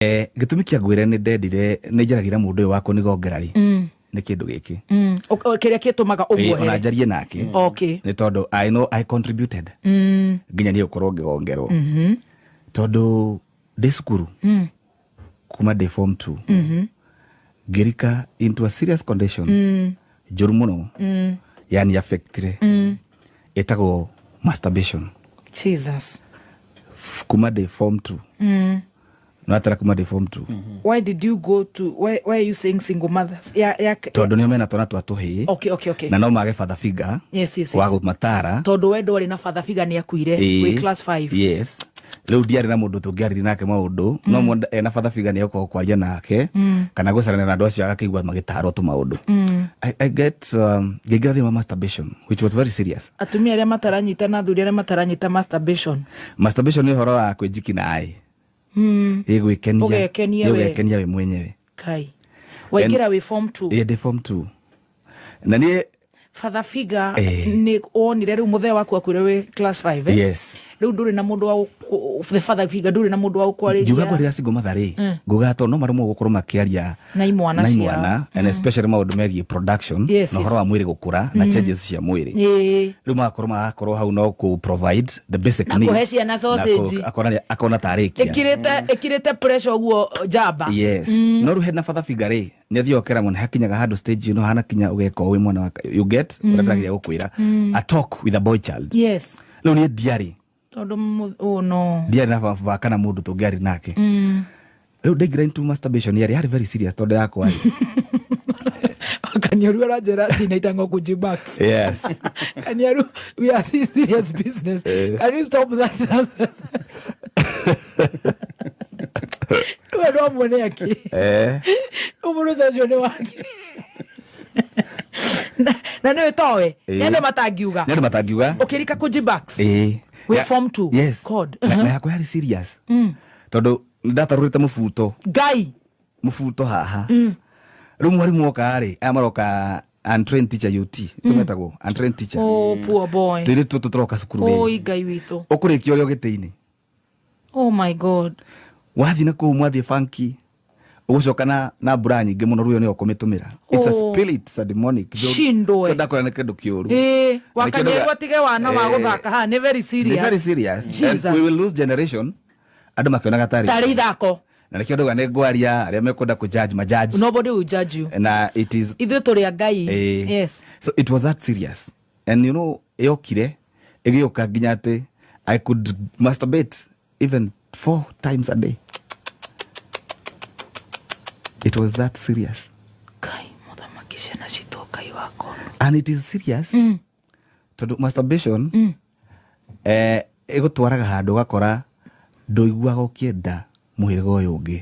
Gĩtũmi kĩa ngwĩre nĩ ndendire nĩ njaragĩra mũndũ ũyũ wa kũnigongera rĩ, nĩ kĩndũ gĩkĩ. Kĩrĩa kĩtũmaga Ĩĩ, ona ũmuohere. njarie nake nĩ tondũ I know I contributed nginya niĩ gũkorwo ngĩgongerwo, tondũ ndĩ cukuru kuma ndĩ form 2 ngĩrika into a serious condition njũru mũno, yani affectire, ĩtagwo masturbation. Jesus. Kuma ndĩ form 2, no atara kuma ndĩ form 2. Why did you go to why are you saying single mothers? Yeah. Tondũ nĩo mena twana twa tũhĩĩ na no mage father figure wa gũmatara. Tondũ we ndwarĩ na father figure, nĩ akuire wĩ class 5. Yes, rĩu ndiarĩ na mũndũ tũngĩarĩria nake maũndũ, no mũndũ ena father figure nĩ egũkorwo kwaria nake kana gũcarania na andũ acio agakĩigua magĩtarwo tũmaũndũ. I get ngĩingĩra thĩinĩ wa masturbation, which was very serious. Atumia arĩa mataranyita na athuri arĩa mataranyita masturbation. Masturbation nĩ ũhoro wa kwĩnjiki naĩ, ĩ gwĩkenia. Ũgekenia Ĩ we. Ũgekenia we mwenyewe. Kai, waingĩra wĩ form 2? Ĩ, ndĩ form 2 na niĩ Father figure. Eh. Nĩ wonire rĩu mũthee waku akuire wĩ class 5, eh? Yes. Rĩu ndũrĩ na mũndũ wa the father figure, ndũrĩ na mũndũ wa Ngiuga gũkwarĩria. ngwarĩra single mother rĩ, nguga tondũ no maremwo gũkorwo makĩaria na imwana na ciao. imwana, and especially maũndũ megiĩ production na ũhoro wa mwĩrĩ gũkũra na changes cia mwĩrĩ. Rĩu magakorwo hau no kũ provide the basic Na needs. kũhe ciana Na sausage. akona tarĩkia. Ĩkirĩte pressure ũguo njamba. Yes, no rĩu hena father figure rĩ, nĩ athiaga ũkera mũno, hakinyaga handũ stage ĩno hanakinya ũgeka wĩ mwana wa you get ũrĩa ndĩrageria gũkwĩra, a talk with a boy child. Rĩu niĩ ndiarĩ Tondũ oh no. ndiarĩ na baba kana mũndũ tũngĩarĩ nake. Rĩu ndaingĩra into masturbation, yarĩ very serious tondũ yakwa rĩ Kanyaru aranjĩra cinaitangwo kujibax. Yes. Kanyaru, we are in serious business. Can you stop that nonsense? We no muone aki. Ũmũrũ ũcio nĩ wake. Na nĩwe towe. Nĩ andũ matangiuga. Nĩ andũ matangiuga. Ũkĩrika kujibax. Ĩĩ. Wĩ form 2. Yes. God. Na yakwa yarĩ serious tondũ ndatarũrĩte mũbuto. Ngai. Mũbuto haha. Rĩu mwarimũ oka rĩ, aya maroka untrained teacher, UT tũmetagwo untrained teacher. Oh, poor boy. Tũirĩtu tũtũ tũroka cukuru Oi rĩ, Ngai witũ. ũkũrĩkia ũrĩa gĩtĩ-inĩ. Oh my God. Wathiĩ na kũu mwathiĩ banki, ũgũcoka na mbura nyingĩ mũno ruo nĩyo ũkũmĩtũmĩra. It's a spirit, it's a demonic. Shindwe. Ndakora nĩ kĩndũ kĩũru. Ĩĩ, Na nĩkĩo wakanyerwo atige wana wa gũthaka haha nĩ very Nĩ serious. very serious. And Jesus. we will lose generation andũ makĩonaga tarĩ Tarĩ ithako. Na nĩkĩo ndauga nĩ ngwaria, arĩa mekwenda kũjudge majudge. Nobody will judge you. Na it is Ithuĩ tũrĩ a Ngai. So it was that serious, and you know yokire ĩgĩũka nginya atĩ I could masturbate even four times a day. It was that serious. Kai, mũthamaki ciana citũ, Ngai wakwa. And it is serious tondũ masturbation ĩgũtwaraga handũ ũgakora ndũiguaga ũkĩenda mũhĩrĩga ũyũ ũngĩ,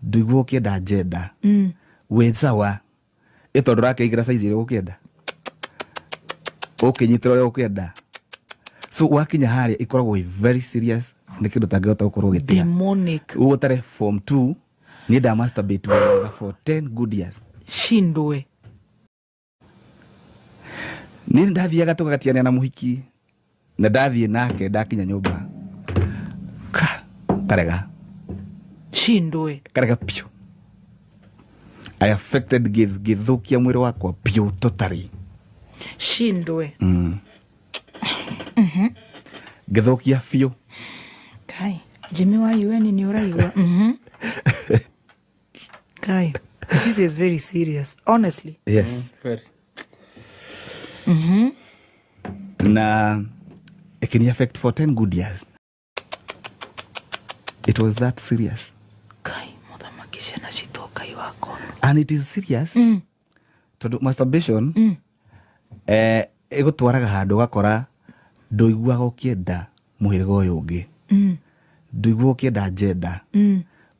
ndũiguaga ũkĩenda njenda wĩ sawa, ĩ tondũ ũrakĩingĩra size ĩrĩa ũgũkĩenda, ũkĩnyitĩra ũrĩa ũkĩenda. So wakinya harĩa ĩkoragwo ĩ very serious, nĩ kĩndũ ũtangĩhota gũkorwo ũgĩtiga. Demonic. Ũguo tarĩ form 2 niĩ nda masturbate wega for 10 good years. Shindwe. Niĩ ndathiaga tũgatiania na mũhiki, na ndathiĩ nake ndakinya nyũmba ka karega. Shindwe. Karega piũ. I affected, ngĩthũkia mwĩrĩ wakwa piũ totally. Shindwe. Ngĩthũkia biũ. Kai, Jimmy wa UN nĩ ũraigua. Kai, this is very serious, honestly. Yes. Very. Na ĩkĩni affect for 10 good years. It was that serious. Kai, mũthamaki ciana citũ, Ngai wakwa. And it is serious tondũ masturbation ĩgũtwaraga handũ ũgakora ndũiguaga ũkĩenda mũhĩrĩga ũyũ ũngĩ, ndũiguaga ũkĩenda njenda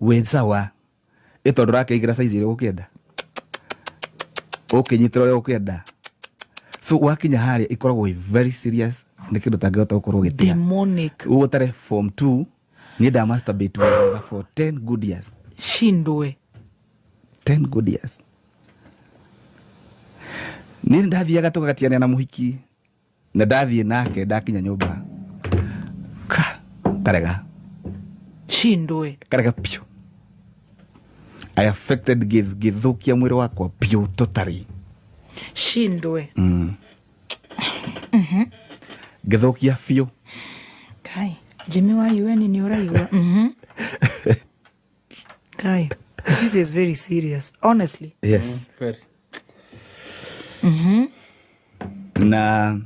wĩ sawa, ĩ tondũ ũrakĩingĩra size ĩrĩa ũgũkĩenda, ũkĩnyitĩra ũrĩa ũkĩenda. So wakinya harĩa ĩkoragwo ĩ very serious, nĩ kĩndũ ũtangĩhota gũkorwo ũgĩtiga. Demonic. Ũguo tarĩ form 2 niĩ nda masturbate wega for 10 good years. Shindwe. 10 good years. Niĩ ndathiaga tũgatiania na mũhiki, na ndathiĩ nake ndakinya nyũmba ka karega. Shindwe. Karega piũ. I affected gĩthũkia mwĩrĩ wakwa biũ totally. Shindwe. Ngĩthũkia biũ. Kai, Jimmy wa UN nĩ ũraigua. Kai, this is very serious, honestly. Yes. Very. Na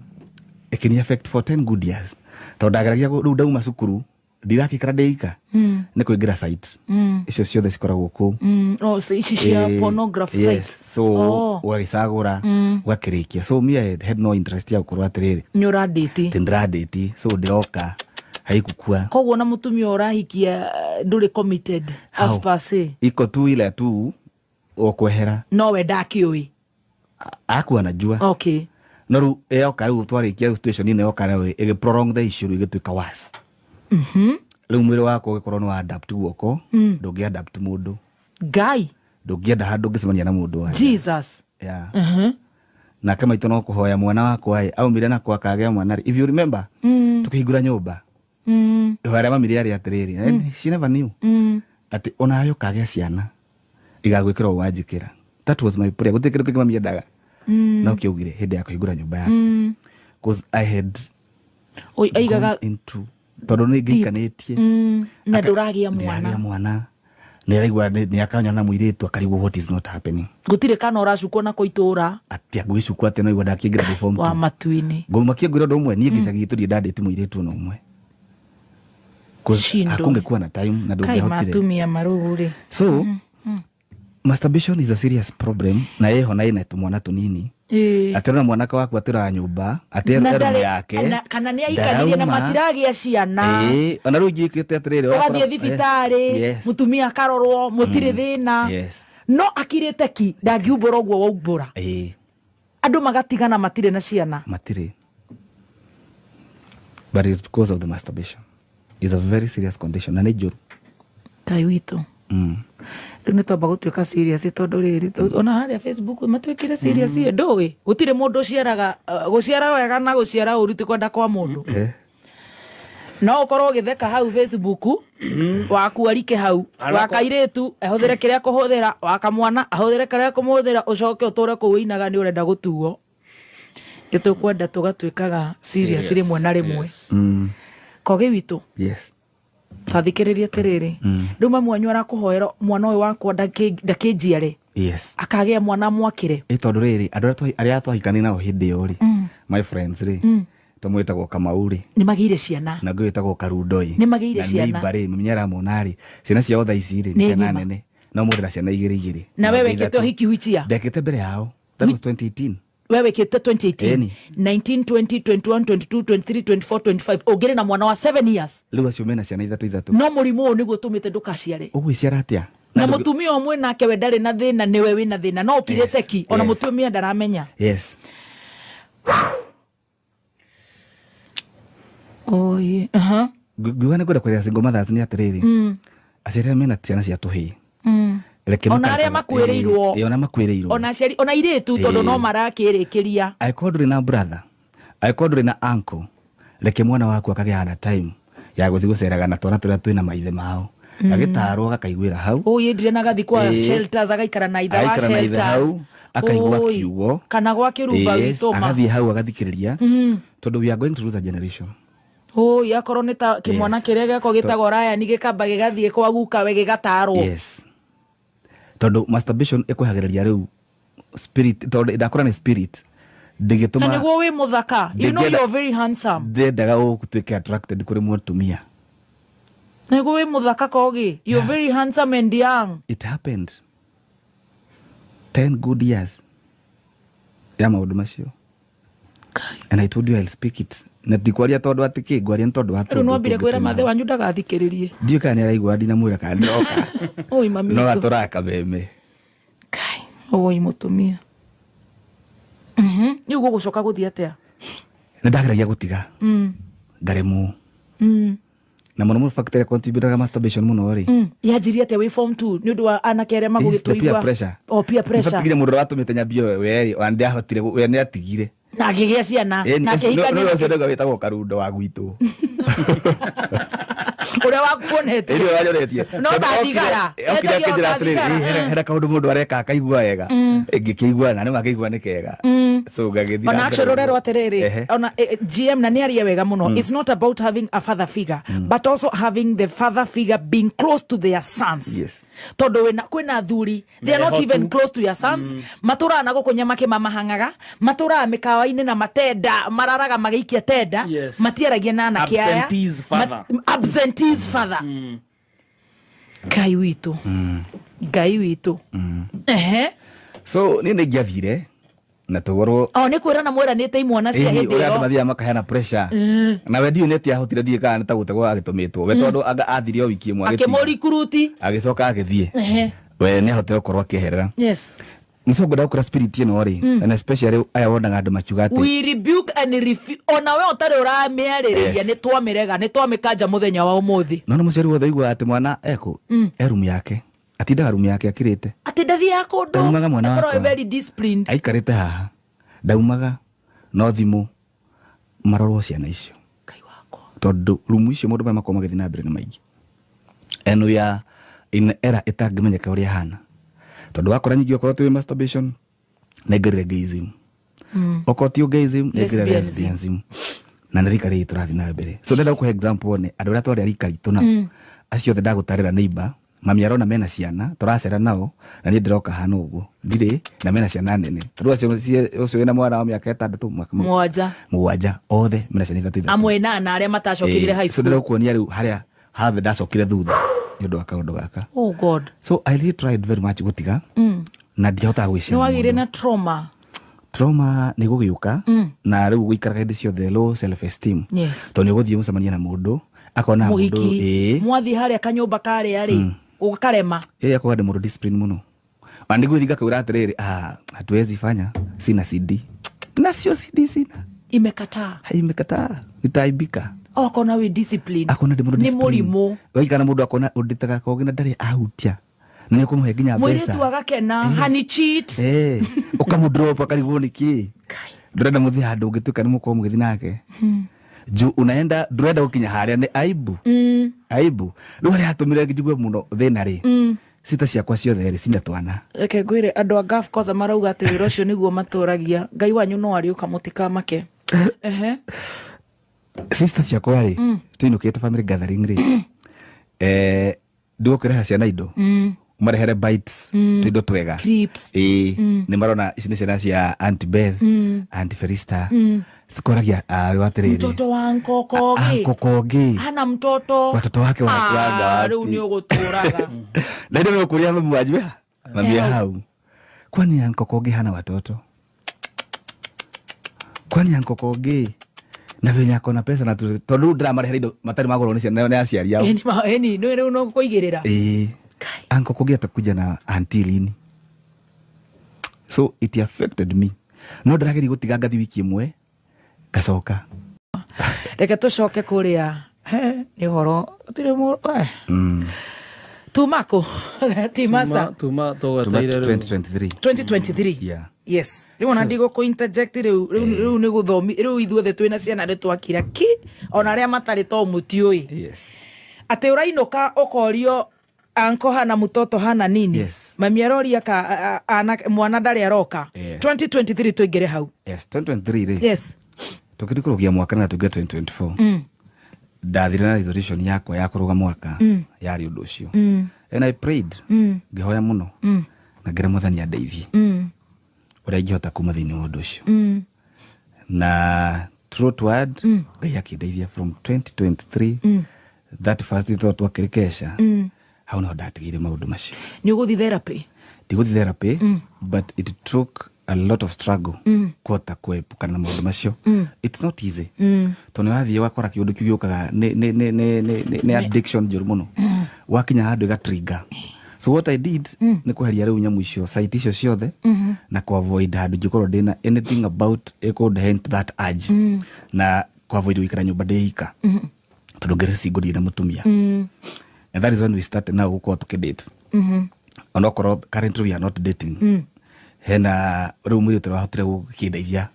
ĩkĩni affect for 10 good years. Tondũ ndageragia rĩu ndauma cukuru ndirakĩikara ndĩika nĩ kũingĩra site icio ciothe cikoragwo kũu. Oh, so ici cia pornography yes, sites. so ũgagĩcagũra ũgakĩrĩkia. So me I had no interest ya gũkorwo atĩrĩrĩ Nĩ ũrandĩti. atĩ ndĩrandĩti, so ndĩroka haikukua. Koguo na mũtumia ũrahikia ndũrĩ committed as How? per se. Iko tu ile tu okwehera. No we ndakĩũĩ. Akua najua. Okay. No rĩu yoka rĩu twarĩkia rĩu situation ĩno yoka rĩu ĩgĩ prolong the issue rĩu ĩgĩtuĩka worse. Rĩu mwĩrĩ wakwa ũgĩkorwo nĩ wa adapt guoko, ndũngĩ adapt mũndũ. Ngai. Ndũngĩenda handũ ũngĩcemania na mũndũ wa. Jesus. Yeah. Nake maitũ no kũhoya mwana wakwa ĩ aumire na kwa kagĩa mwana rĩ. If you remember, tukĩhingũra nyũmba. Ihoya rĩa mami rĩarĩ atĩrĩrĩ, and she never knew. Atĩ onawe ũkagĩa ciana igagwĩkĩra ũũ wanjĩkĩra. That was my prayer. Gũtirĩ kĩndũ kĩngĩ mami endaga. No kĩaugire hĩndĩ ya kũhingũra nyũmba yake. Cause I had Oi, aigaga gone into tondũ nĩ ngĩikanĩtie. Na ndũragĩa Ndĩragĩa mwana. mwana. Nĩ araigua nĩ akanyona na mũirĩtu akarigwo what is not happening. Gũtirĩ kana ũracukwo nako itũra. Atĩa ngwĩcukwo atĩa no igua ndakĩingĩra ndĩ form Wa two. matu-inĩ. Ngũmakia ngwĩra ũndũ ũmwe niĩ gĩcagi gitũ ndirĩ ndandĩti mũirĩtu ona ũmwe. Cause Shindo. hakũngĩkuwa na time na Kai ndũngĩahotire. matumia marũgũ rĩ. So masturbation is a serious problem na ĩho na ĩna tũmwana tũnini. Atĩ ona mwanake waku atĩraga nyũmba, atĩ Na ero ndarĩ- yake. kana nĩ aikaririe na ndarauma. matiragĩa ciana. Ĩĩ, ona rĩu ingĩkĩte atĩrĩrĩ, Ũgathiĩ ũgakora- thibitarĩ, Yes, yes. mũtumia akarorwo, mũtirĩ thĩna. Yes. No akirĩte ki, ndangiumbũra ũguo waumbũra. Ĩĩ, Andũ magatigana matirĩ na ciana. matirĩ. But it's because of the masturbation. It's a very serious condition na nĩ njũru. Ngai witũ. Rĩu nĩ twamba gũtuĩka serious tondũ rĩrĩ ona harĩa Facebook matuĩkire serious ndũĩ gũtirĩ mũndũ ũciaraga gũciara wega na gũciara ũru ti kwenda kwa mũndũ. No ũkorwo ũgĩtheka hau Facebook waku arike hau wa kairĩtu ahũthĩre kĩrĩa kũhũthĩra wa kamwana ahũthĩre kĩrĩa kũmũhũthĩra ũcoke ũtũre kũu ũinaga nĩ ũrenda gũtuo. Nĩ tũkwenda tũgatuĩkaga serious rĩmwe na rĩmwe. Kogi witũ. Yes. Tathikĩrĩria atĩrĩrĩ rĩu mamu wanyu arakũhoera mwana ũyũ wakwa ndakĩnjiare. Yes. Akagĩa mwana mwakĩre. Ĩ tondũ rĩrĩ andũ arĩa twahikania nao hĩndĩ ĩyo rĩ, my friends rĩ, tũmwe wĩtagwo Kamau rĩ, Nĩ magĩire ciana. na ngũ wĩtagwo Karundo ĩ. Nĩ magĩire Na ciana. neighbor rĩ, mami nĩaramona rĩ, ciana ciao thaa ici rĩ, nĩ Nĩ ciana ng'ima. nene. No mũndũ na ciana igĩrĩ igĩrĩ. Na we Na wĩkĩte ithatũ. ũhiki which year? Ndekĩte mbere yao. That was 2018. We wĩkĩte 2018. Ĩni. 19, 20, 21, 22, 23, 24, 25. Ũngĩrĩ na mwana wa 7 years. Rĩu acio mena ciana ithatũ ithatũ. No mũrimũ ũyũ nĩguo ũtũmĩte ndũkaciare. Ũgwĩciara atĩa? Na mũtumia ũmwe nake we ndarĩ na thĩna nĩwe wĩna thĩna no ũkirĩte Yes, ki ona yes. mũtumia ndaramenya. Yes. Oi. Aha. Ngiuga nĩ ngwenda kwarĩra single mothers nĩ atĩrĩrĩ, aciari arĩa mena ciana cia tũhĩĩ reke Ona arĩa makuĩrĩirwo. Ĩĩ, ona makuĩrĩirwo. Ona aciari ona airĩtu tondũ no marakĩrĩkĩria. Angĩkorwo ndũrĩ na brother, angĩkorwo ndũrĩ na uncle, reke mwana waku akagĩa na time ya gũthiĩ gũceraga na twana tũrĩa twĩna maithe mao. Agĩtarwo agakaiguĩra hau. Oi endire na agathi kwa Ĩĩ. shelters agaikara na ithe wa Agaikara na ithe shelters. hau, akaigua Oi. kiugo. Kana gwa kĩrumba Yes, witũ ma. agathiĩ hau agathikĩrĩria tondũ we are going to lose a generation. Oi akorwo nĩ ta kĩmwana Yes. kĩrĩa gĩakwa gĩtagwo Ryan gĩkamba gĩgathiĩ kwa gukawe gĩgatarwo. Yes. Tondũ masturbation ĩkwehagĩrĩria rĩu spirit tondũ ndakũra nĩ spirit Na ndĩgĩtũma nĩguo wĩ mũthaka. You know Ndĩngĩenda- you're very handsome. ndendaga ũtuĩke attracted kũrĩ mũtumia. Nĩguo wĩ mũthaka Kogi. You're very handsome and young. It happened 10 good years ya maũndũ macio and I told you I'll speak it na ndikwaria tondũ atĩ kĩ ngwaria nĩ tondũ wa Rĩu tũndũ no ambire tũngĩ kwĩra twĩna mathe hau. wanyu ndagathikĩrĩrie. Ndiũĩ kana nĩaraigua ndinamwĩra kana nĩroka Oi mami no witũ. atũraga kameme. Kai, oi mũtumia. Rĩu gũgũcoka gũthiĩ atĩa? Nĩ ndageragia gũtiga ngaremwo na mũno mũno factor ĩrĩa contributaga masturbation mũno rĩ Yanjirie atĩa wĩ form 2 nĩ ũndũ wa anake arĩa Yes, the peer magũgĩtũigua? pressure. O peer In fact, pressure. nginya mũndũ ũrĩa watũmĩte nyambie we rĩ ona ndiahotire we nĩatigire. Na akĩgĩa ciana. Ĩni, Na ũcio- akĩhikania. nĩ ũcio ndauga wĩtagwo Karundo wa gwitũ. Ũrĩa wakuonetie. Ĩrĩa wanyonetie. No ta thigara. Okire Endagia o akĩnjĩra ta atĩrĩrĩ, thigara. "Ĩ, hena kaũndũ mũndũ areka akaigua wega." Ngĩkĩigua na nĩma ngĩigua nĩ kega, so ngagĩthiĩ Ona na mbere actually ũguo. ũrerwo atĩrĩrĩ, ona GM na nĩ aria wega mũno, it's not about having a father figure but also having the father figure being close to their sons. Tondũ kwĩna athuri, they are not Mehotu. even close to your sons. Matũraga na gũkũ nyamake mamahang'aga, matũraga mĩkawa-inĩ na matenda mararaga magĩikia tenda. Matiaragia na anake aya. Absentees father. Absentees father. Ngai witũ, Ngai witũ, ehe. So niĩ nĩ ingĩathire na tũgorwo. O nĩ kwĩrana mwĩranĩte imwana cia Ĩni, hĩndĩ ũrĩa andũ ĩyo. mathiaga makaheana pressure na we ndiũĩ nĩ atĩa ahotire, ndiũĩ kana nĩ ta gũtegwo agĩtũmĩtwo we, tondũ anga athire o wiki ĩmwe agĩtiga. Akĩmũrikuruti. Agĩcoka agĩthiĩ. We nĩ ahotire gũkorwo akĩeherera. Mũco ngwenda gũkũra spirit ĩno rĩ, and especially aya wonaga andũ makiuga atĩ We rebuke and refuse. Ona we ũtarĩ ũramĩarĩrĩria, nĩ twamĩrega, nĩ twamĩkanja mũthenya wa ũmũthĩ. No nĩ mũciari wothe ũiguaga atĩ mwana ekũ e rumu yake, atindaga rumu yake akirĩte. Atĩ ndathiaga kũndũ. Ndaumaga mwana Akorwo wakwa. wĩ very disciplined. Aikarĩte haha, ndaumaga, no thimũ marorwo ciana icio. Ngai wakwa. Tondũ rumu icio maũndũ marĩa makoragwo magĩthiĩ na mbere nĩ maingĩ, and we are in era ĩtangĩmenyeka ũrĩa hana, tondũ wakora nyingĩ okorwo ti masturbation nĩ gayism, okorwo ti gayism nĩ Lesbianism. lesbianism, na nĩ rika rĩrĩ tũrathiĩ na mbere. So ndenda gũkũhe example one, andũ arĩa twarĩ a rika ritũ nao acio othe ndagũtarĩra neighbor mami arona mena ciana tũracera nao, na niĩ ndĩroka hana ũguo ndirĩ na mena ciana nene, tondũ acio ũcio wĩna mwana wa mĩaka 6, mwaka 7. 7, othe mena ciana 3 3. Amwe nana arĩa matacokire high So school. ndĩrenda gũkuonia rĩu harĩa hathe ndacokire thutha nĩ ũndũ wa kaũndũ gaka. Oh God. So I really tried very much gũtiga na ndiahotaga Nĩ gwĩciana. wagĩire na trauma. Trauma nĩ gũgĩũka na rĩu gũikaraga hĩndĩ ciothe low self esteem, tondũ nĩ ũgũthiĩ mũcemania na mũndũ akona mũndũ Mũhiki. ĩĩ. Mwathiĩ harĩa kanyũmba karĩa rĩ, ũkarema. Yeye akoga ndĩ mũndũ discipline mũno, na nĩguo thiĩ ngakwĩra atĩrĩrĩ, ah, hatuwezi fanya, sina CD na sio CD sina. Imekataa. Imekataa, nitaaibika. Okona wĩ discipline. Akona ndĩ mũndũ Nĩ discipline. mũrimũ. Waikara na mũndũ akona ũndĩtaga kogi na ndarĩ ahutia na nĩ ũkũmũhe nginya mbeca. Mũirĩtu agakena. Honey cheat. Eh, ũkamũdrop akarigwo nĩ kĩ, ndũrenda mũthiĩ handũ ũngĩtuĩka nĩ mũkorwo mũgĩthiĩ nake juu unaenda, ndũrenda gũkinya harĩa nĩ aibu, aibu. Rĩu harĩa hatũmire njigue mũno thĩna rĩ, cita ciakwa ciothe rĩ cina twana. Reke ngwĩre, andũ a Gulf kwanza marauga atĩ wĩra ũcio nĩguo matũragia. Ngai wanyu no arĩũka, mũtikamake. Ehe. Sister ciakwa rĩ, tũinũkĩte family gathering rĩ, ndigũkĩreha ciana indo, marehere bites, tũindo twega. Crips. Ĩĩ, nĩ marona ici nĩ ciana cia Auntie Beth, Auntie Felista, cikoragia arĩ atĩrĩrĩ, Mtoto wa nkokogi. Uncle Kogi. Hana mtoto. Watoto wake wanakuanga Ah, wapi? rĩu nĩ ũgũtũraga. Na ndio mekuria mami wanyu mami Eh, hau. hau, kwani Uncle Kogi hana watoto? Kwani Uncle Kogi na venye ako na pesa na tondu ndĩramarehera indo matarĩ magũrwo nĩ ciana nĩ aciari ao. Ĩni ĩni nĩ rĩu no kũigĩrĩra. Ĩĩ. Kai. Uncle Kogi atakuja na auntie lini? So it affected me, no ndĩrageria gũtiga, ngathi wiki ĩmwe ngacoka. Reke tũcoke kũrĩa. He, nĩ ũhoro gũtirĩ eh. Tuma kũ ti master? Tuma tũgweteire rĩu. 2023. 2023. Yeah. Yes, rĩu ona ndigũkũ interject rĩu rĩu nĩ gũthomi rĩu ithuothe twĩna ciana nĩ twakira ki, ona arĩa matarĩ to mũtiũĩ. Atĩ ũrainũka ũkorio anko hana mtoto hana nini. Mami aroria ka mwana ndarĩ aroka. 2023 tũingĩre hau. Yes, 2023 rĩ, tũkĩrikũrũkia mwaka na tũingĩre 2024, ndathire na resolution yakwa ya kũrũga mwaka yarĩ ũndũ ũcio, and I prayed, ngĩhoya mũno na ngĩra Mwathani andeithie ũrĩa ingĩhota kuma thĩinĩ wa ũndũ ũcio, na true to word, Ngai akĩndeithia from 2023, that first thought twakĩrĩ kesha hau no ndatigĩire maũndũ macio. Nĩ ũgũthiĩ therapy? Ndigũthiĩ therapy, but it took a lot of struggle kũhota kuepukana na maũndũ macio. It's not easy, tondũ nĩ wathiĩ wakora kĩũndũ kĩu gĩũkaga nĩ addiction njũru mũno, wakinya handũ ĩga trigger. So what I did nĩ kweheria rĩu nyamũ icio, site icio ciothe, na ku avoid handũ ingĩkorwo ndĩna anything about ĩkũndehe into that urge, na ku avoid gũikara nyũmba ndĩ ika, tondũ ngĩrĩ single ndirĩ na mũtumia, and that is when we started now gũkorwo tũkĩdate, onokorwo currently we are not dating. Hena rĩu mũirĩtu ũrĩa wahotire gũkĩndeithia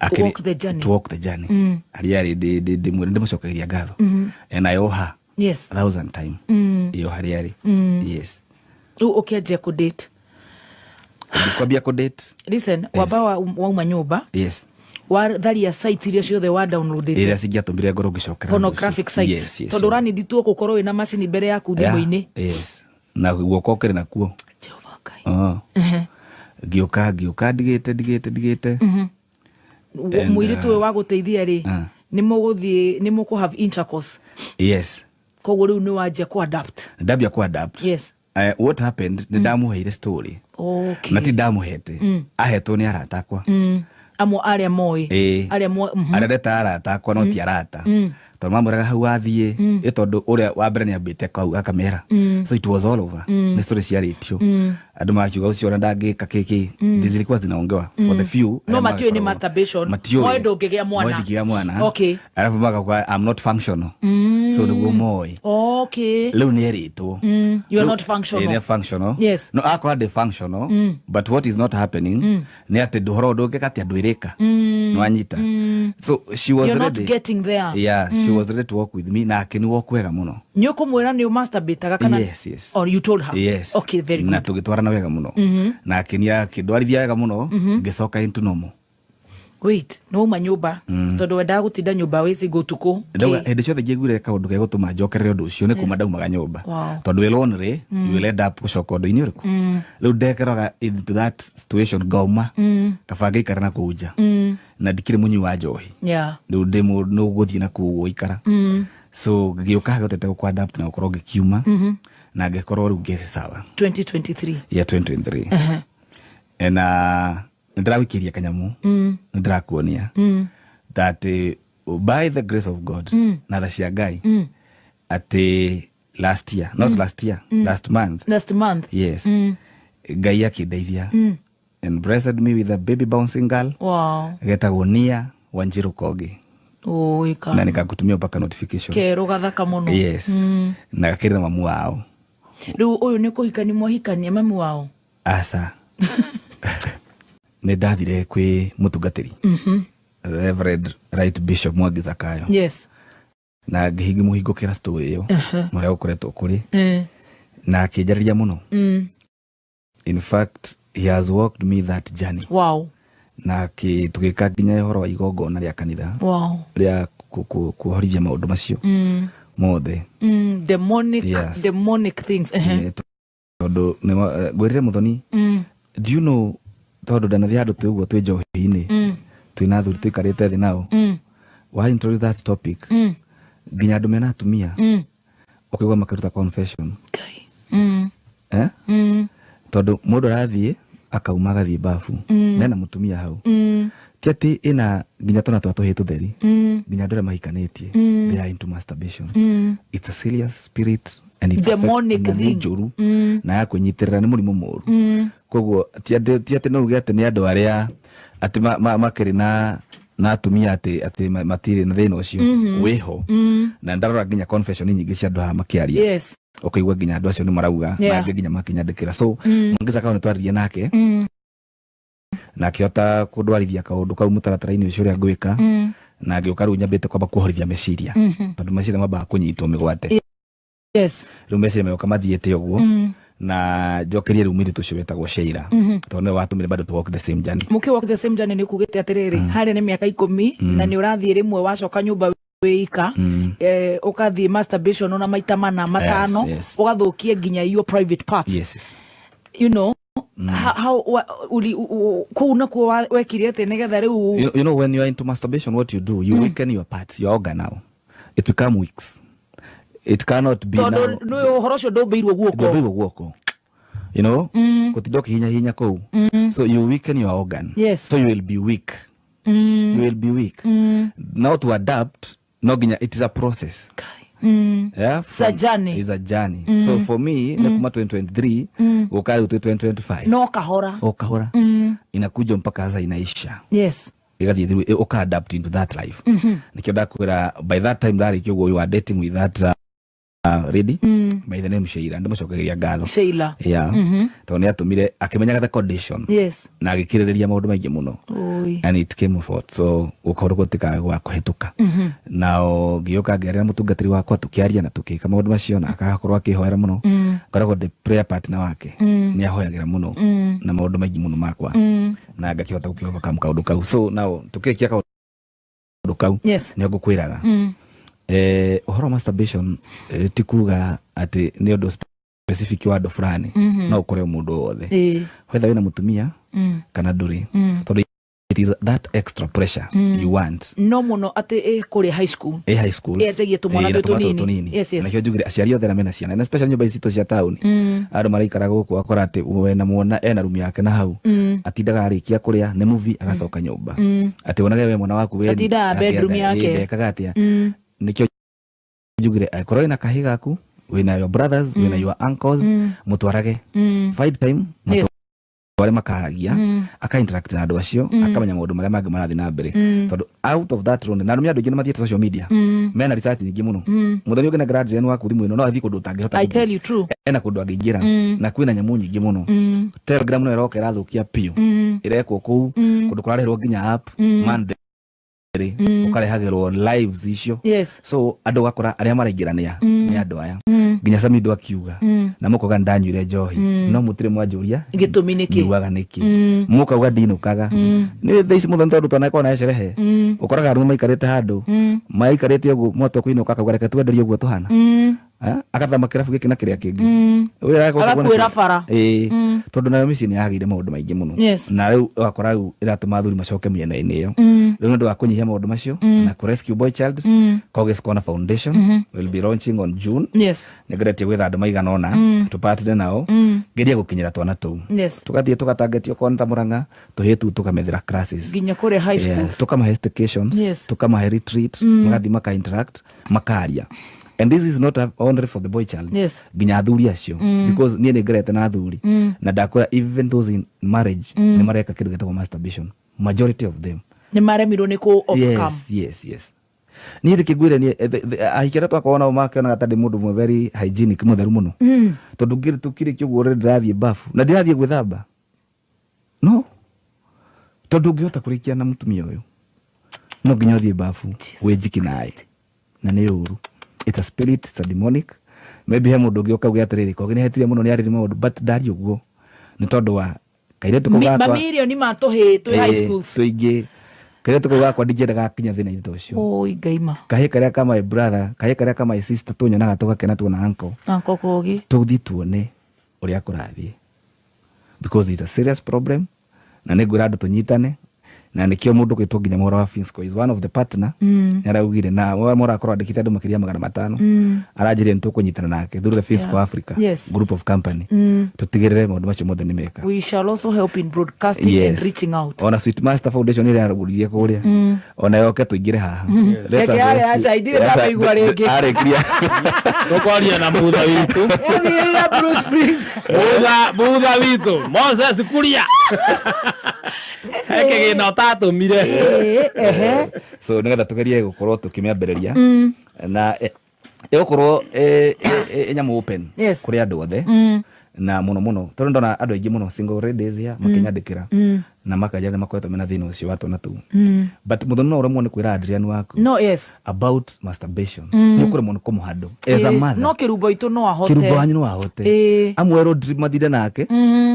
Walk the journey. To walk the journey, harĩa arĩ ndĩmũcokagĩria ngatho, and I owe her. Yes. 1,000 time iyo harĩa arĩ. Yes. Rĩu ũkĩanjia kũ date? Kwambia kũ date. Listen, wamba wauma nyũmba. Yes. Watharia sites iria ciothe wa downloadĩte. Iria cingĩatũmire ngorwo ngĩcokera Pornographic sites. Yes. Tondũ ũranindi tu gũkorwo wĩna macini mbere yaku thimũ-inĩ. Yes, na guoko ũkĩrĩ nakuo. Jehova Ngai. Oh. Ngĩũka ndigĩte. And, Mũirĩtu ũyũ wa gũteithia rĩ, nĩ mũgũthiĩ, nĩ mũkũ have intercourse? Yes. Koguo rĩu nĩ wanjia kũ adapt. Ndambia kũ adapt. Yes. What happened, nĩ ndamũheire story. Okay. Na ti ndamũhete, ahetwo nĩ arata akwa. Amwe arĩa moĩ? Ĩĩ. Arĩa Arĩa ndetaga arata akwa, no ti arata, tondũ mamwĩraga hau wathiĩ ĩ, tondũ ũrĩa wa mbere nĩ ambĩte kau akamera. So it was all over, nĩ story ciarĩtio, andũ magakiuga ũcio ona ndangĩka kĩkĩ, zilikuwa zinaongewa for the few No arĩa matiũĩ nĩ magakoragwo- masturbation. Matiũĩ. Moĩ ndũngĩgĩa mwana. Moĩ ndingĩgĩa mwana. Okay. Arabu magauga I'm not functional, so nĩguo moĩ. Okay. Rĩu nĩ erĩtwo. You are not functional. Nĩ functional. Yes. No akorwo ndĩ functional, but what is not happening nĩ atĩ ndũhoro ndũngĩka atĩ andũ ĩrĩka nĩwanyita. So she was You're not ready. getting there. Yeah, she was ready to work with me, na akĩni walk wega mũno. Nĩ ũkũmwĩra nĩ ũmasturbataga kana? Yes. Or you told her? Yes. Okay, very Na good. tũgĩtwarana wega mũno, na akĩnia akĩndwarithia wega mũno, ngĩcoka into normal. Wait, nĩ wauma nyũmba tondũ wendaga gũtinda nyũmba wĩ single ũtukũ? Ndauga Kĩ? hĩndĩ ciothe njiguire kaũndũ gegũtũma njokerere ũndũ ũcio nĩ kuma ndaumaga nyũmba. Tondũ wĩ lonely, you will end up gũcoka ũndũ-inĩ ũrĩkũ rĩu ndekeroga into that situation, ngauma kaba ngĩikara na kũu nja, na ndikĩrĩ mũnyui wa njohi. Rĩu ndĩ mũndũ gũthiĩ na kũu gũikara, so ngĩũka hotete gũkũ adapt na gũkorwo ngĩkiuma na ngĩkorwo rĩu ngĩrĩ sawa. 2023? Ya 2023. Na nĩndĩragũikĩria kanyamũ, nĩndĩrakuonia that by the grace of God na tha cia Ngai, atĩ last year, not last year, last month. Last month. Yes, Ngai akĩndeithia and blessed me with a baby bouncing girl. Getagwo Nia Wanjiru Kogi. Ũĩ. Na nikakutumia mpaka notification. Kerũ gathaka mũno. Yes, na gakĩrĩ na mamu wao. Rĩu ũyũ nĩ kũhikania mwahikania mami wao? Aca, nĩ ndathire kwĩ mũtungatĩri, Reverend Right Bishop Mwangi Zakayo, na ngĩmũhingũkĩra story ĩyo na ũrĩa gũkoretwo kũrĩ, na akĩnjarĩria mũno. In fact, he has walked me that journey. Na tũgĩka nginya ũhoro wa igongona rĩa kanitha rĩa kũhorithia maũndũ macio mothe. Demonic. Yes. Demonic things. Tondũ ngwĩrire mũthoni, do you know, tondũ ndanathiĩ handũ twĩ ũguo twĩ njohi-inĩ, twĩna athuri tũikarĩte thĩ nao, wa introduce that topic, nginya andũ mena atumia ũkaigua makĩruta confession. Ngai. Eh? Tondũ mũndũ arathiĩ akauma agathiĩ bafu mena mũtumia hau, ti atĩ ĩna nginya twana twa tũhĩĩ tũtheri, nginya andũ arĩa mahikanĩtie, they are into masturbation. It's a serious spirit and it's Demonic na nĩ thing. njũru na ya kwĩnyitĩrĩra, nĩ mũrimũ mũru. Koguo ti atĩ no uge atĩ nĩ andũ arĩa atĩ makĩrĩ na atumia atĩ matirĩ na thĩna ũcio wĩho, na ndarora nginya confession nyingĩ cia andũ haha makĩaria, ũkaigua nginya andũ acio nĩ marauga, na angĩ nginya makinyandĩkĩra. So Mwangi Zakayo nĩ twaririe nake na akĩhota kũndwarithia kaũndũ kau mũtaratara-inĩ ũcio ũrĩa ngwĩka, na ngĩũka rĩu nyambĩte kwamba kuohorithia meciria, tondũ meciria mambaga kũnyitwo mĩgwate. Rĩu meciria megoka mathiĩte ũguo, na njokerie rĩu mũirĩtu ũcio wetagwo Sheila, tondũ nĩwe watũmire bado to walk the same journey. Mũkĩ walk the same journey nĩ kugĩte atĩrĩrĩ, harĩa nĩ mĩaka 10 na nĩ ũrathiĩ rĩmwe wacoka nyũmba wĩika, ũkathiĩ masturbation ona maita mana matano, ũgathũkia nginya your private parts. You know how, uli kũu nakuo wekire atĩ nĩgetha rĩu? You know, when you are into masturbation, what you do, you weaken your parts, your organ. Now it become weak. It cannot be tondũ now. Nĩ ũhoro ũcio ndũmbĩirwo guoko. Ndũmbĩirwo guoko, gũtinda ũkĩhinya kũu, so you weaken your organ. So you will be weak, you will be weak. Now to adapt, no nginya, it is a process. Yeah, It's a journey. It's a journey. So for me, nĩ kuma 2023 gũka rĩu twĩ 2025. No kahora. O kahora inakuja mpaka sasa inaisha, igathiĩ through, ũka adapt into that life. Nikĩo ndakwĩra by that time ndarĩkia ũguo, you are dating with that lady by the name Sheila, ndĩmũcokageria ngatho. Sheila. Yeah, tondũ nĩ atũmire akĩmenyaga the condition Yes. na agĩkirĩrĩria maũndũ maingĩ mũno. Oi. And it came forth, so gũkorwo gũtikaga gwa kũhetũka. Nao ngĩũka ngĩaria na mũtungatĩri wakwa, tũkĩaria na tũkĩka maũndũ macio, na agakorwo akĩhoera mũno. Ngoragwo ndĩ prayer partner wake, nĩ ahoyagĩra mũno na maũndũ maingĩ mũno makwa, na ngakĩhota gũkĩ-overcome kaũndũ kau. So now tũkĩrĩkia kaũndũ kau, Yes. nĩ ngũkwĩraga ũhoro wa masturbation, ti kuga atĩ nĩ ũndũ specific wa andũ fulani, no ũkore mũndũ wothe, whether wĩna mũtumia kana ndũrĩ, tondũ it is that extra pressure you want. No mũno atĩ ĩ kũrĩa high school. Ĩ high school. Ĩanjagia tũmwana Ĩ, na twĩ tũmwana tũnini. tũnini. Yes. Nakĩo njugire aciari othe arĩa mena ciana, na especially nyũmba ici citũ cia taũni, andũ maraikara gũkũ, akora atĩ wena mwana ena rumu yake na hau atindaga arĩkia kũrĩa nĩ movie agacoka nyũmba, atĩ wonage we mwana waku we Atindaga bedroom yake. Ndekaga atĩa. Nĩkĩo njugire angĩkorwo wĩna kahĩ gaku, wĩna your brothers, wĩna your uncles, mũtwarage, find time, mũtware makaragia, aka interact na andũ acio, akamenya maũndũ marĩa mangĩ marathiĩ na mbere, tondũ out of that road na arũme andũ aingĩ nĩ mathiĩte social media, mena research nyingĩ mũno. Mũthoni ũngĩ na guardian waku thimũ ĩno no athiĩ kũndũ ũtangĩhota I gũthiĩ. tell you true. Ena kũndũ angĩingĩra na kwĩna nyamũ nyingĩ mũno. Telegram no ĩroka ĩrathũkia biũ, ĩrekwo kũu kũndũ kũrarehwo nginya app monthly, ũkarehagĩrwo lives icio. So andũ gakora arĩa maraingĩranĩa nĩ andũ aya, nginya Samido akiuga na mũkauga nĩndanyuire njohi, no mũtirĩ mwanjũria Gĩtũmi nĩkĩ? Nyuaga nĩkĩ. Mũkauga ndinũkaga nĩ thaa ici mũthoni, tondũ twanakorwo na cerehe, ũkoraga arũme maikarĩte handũ, maikarĩte ũguo, mwatwa kũinũka akauga reke twenderie ũguo tũhana. Akathama kĩrabu gĩkĩ na kĩrĩa kĩngĩ. Ũyũ areka ũguo Agakuĩra nĩkĩ? bara. Ĩĩ, tondũ nayo mĩciĩ nĩ yagĩire maũndũ maingĩ mũno. Na rĩu ũgakora rĩu ĩratũma athuri macoke mĩena-inĩ ĩyo. Rĩu nĩ ũndũ wa kũnyihia maũndũ macio na kũ rescue boy child, Koge's Corner Foundation will be launching on June. Nĩngeretie gwetha andũ maigana ũna tũpatire nao, ngerie gũkinyĩra twana tũu. Tũgathiĩ tũgatangetia okorwo nĩ ta Mũrang'a, tũhĩĩ tũu tũkamethera classes Nginya kũrĩa high school. Yes, tukamahe staycations, tukamahe retreat, magathiĩ maka interact, makaria. And this is not only for the boy child, nginya athuri acio, because niĩ nĩ ngerete na athuri na ndakwĩra even those in marriage nĩ mareka kĩndũ gĩtagwo masturbation, majority of them. Nĩ maremirwo nĩ kũ overcome. Yes, niĩ ndĩkĩngwĩre niĩ ahiki arĩa twakorwo nao makĩonaga ta ndĩ mũndũ mwe very hygienic, mũtheru mũno, tondũ ngĩrĩ tũkĩrĩkia ũguo rĩ, ndĩrathiĩ bafu na ndĩrathiĩ gwĩthamba, no tondũ ũngĩhota kũrĩkia na mũtumia ũyũ no nginya ũthiĩ bafu wĩnjiki naĩ, na nĩ ũru. It's a spirit, it's a demonic. Maybe he mũndũ ũngĩ ũkauge atĩrĩrĩ, kogi nĩ hetire mũno, nĩ arĩrĩ maũndũ, but ndari ũguo nĩ tondũ wa kairĩtu kau gakwa. Mamirioni ma tũhĩĩ twĩ high schools. Tũingĩ kairĩtu kau gakwa ndingĩendaga gakinya thĩna-inĩ ta ũcio. Oi ngaima. Kahĩĩ karĩa ka my brother, kahĩĩ karĩa ka my sister, tũnyonaga tũgakena tuona uncle. Uncle Kogi. Tũthiĩ tuone ũrĩa kũrathiĩ, because it's a serious problem, na nĩ ngwĩra andũ tũnyitane, na nĩkĩo mũndũ gwĩtwo nginya Mũhoro wa Finsco is one of the partner, nĩ araugire na mũrakorwo andĩkĩte andũ makĩria 500, aranjĩrire nĩ tũkũnyitana nake through the Finsco Africa group of company, tũtigĩrĩre maũndũ macio mothe nĩ meka. We shall also help in broadcasting and reaching out. Ona Sweet Master Foundation ĩrĩa arugũririe kũrĩa, ona yoke tũingĩre haha. Let us Reke arĩa rescue- aca, ithuĩ ndamaigua rĩngĩ. Arĩkirie. Tũkwaria na mutha witũ. Yathire Bruce Springs. Mutha witũ Moses Kuria, he kĩgĩna ũtatũmire. Ĩĩ, ehe. So nĩgetha tũgerie gũkorwo tũkĩmĩambĩrĩria na ĩgũkorwo ĩ nyamũ open kũrĩ andũ othe, na mũno mũno tondũ ndona andũ aingĩ mũno single ladies ya makĩnyandĩkĩra na makanjĩra nĩ makoretwo mena thĩna ũcio wa twana tũu, but mũthoni no ũremwo nĩ kwĩra Adrian waku No, yes. about masturbation, nĩ ũkũremwo nĩ kũmũhandle as a mother. No kĩrumbo itũ no ahote. Kĩrumbo wanyu no ahote. Amwe road trip mathire nake,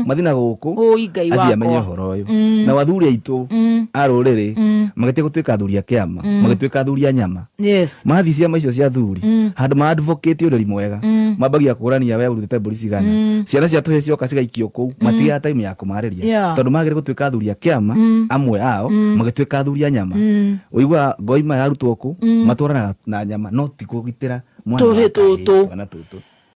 mathi na gũkũ, Ũi Ngai athiĩ amenye wakwa. ũhoro ũyũ. Na athuri aitũ a rũrĩrĩ magĩtiga gũtuĩka athuri a kĩama, magĩtuĩka athuri a nyama. Mathiĩ ciama icio cia athuri, handũ ma advocate ũreri mwega, mambagia kũrania we ũrutĩte mbũri cigana. Ciana cia tũhĩĩ cioka cigaikio kũu, matigaga time ya kũmarĩria, tondũ magĩrĩire gũtuĩka athuri a kĩama, amwe ao magĩtuĩka athuri a nyama. Ũiguaga ngoima yarutwo kũ matwaranaga na nyama, no ti kũgitĩra mwana Tũhĩĩ wa kahĩĩ, tũtũ. twana tũtũ.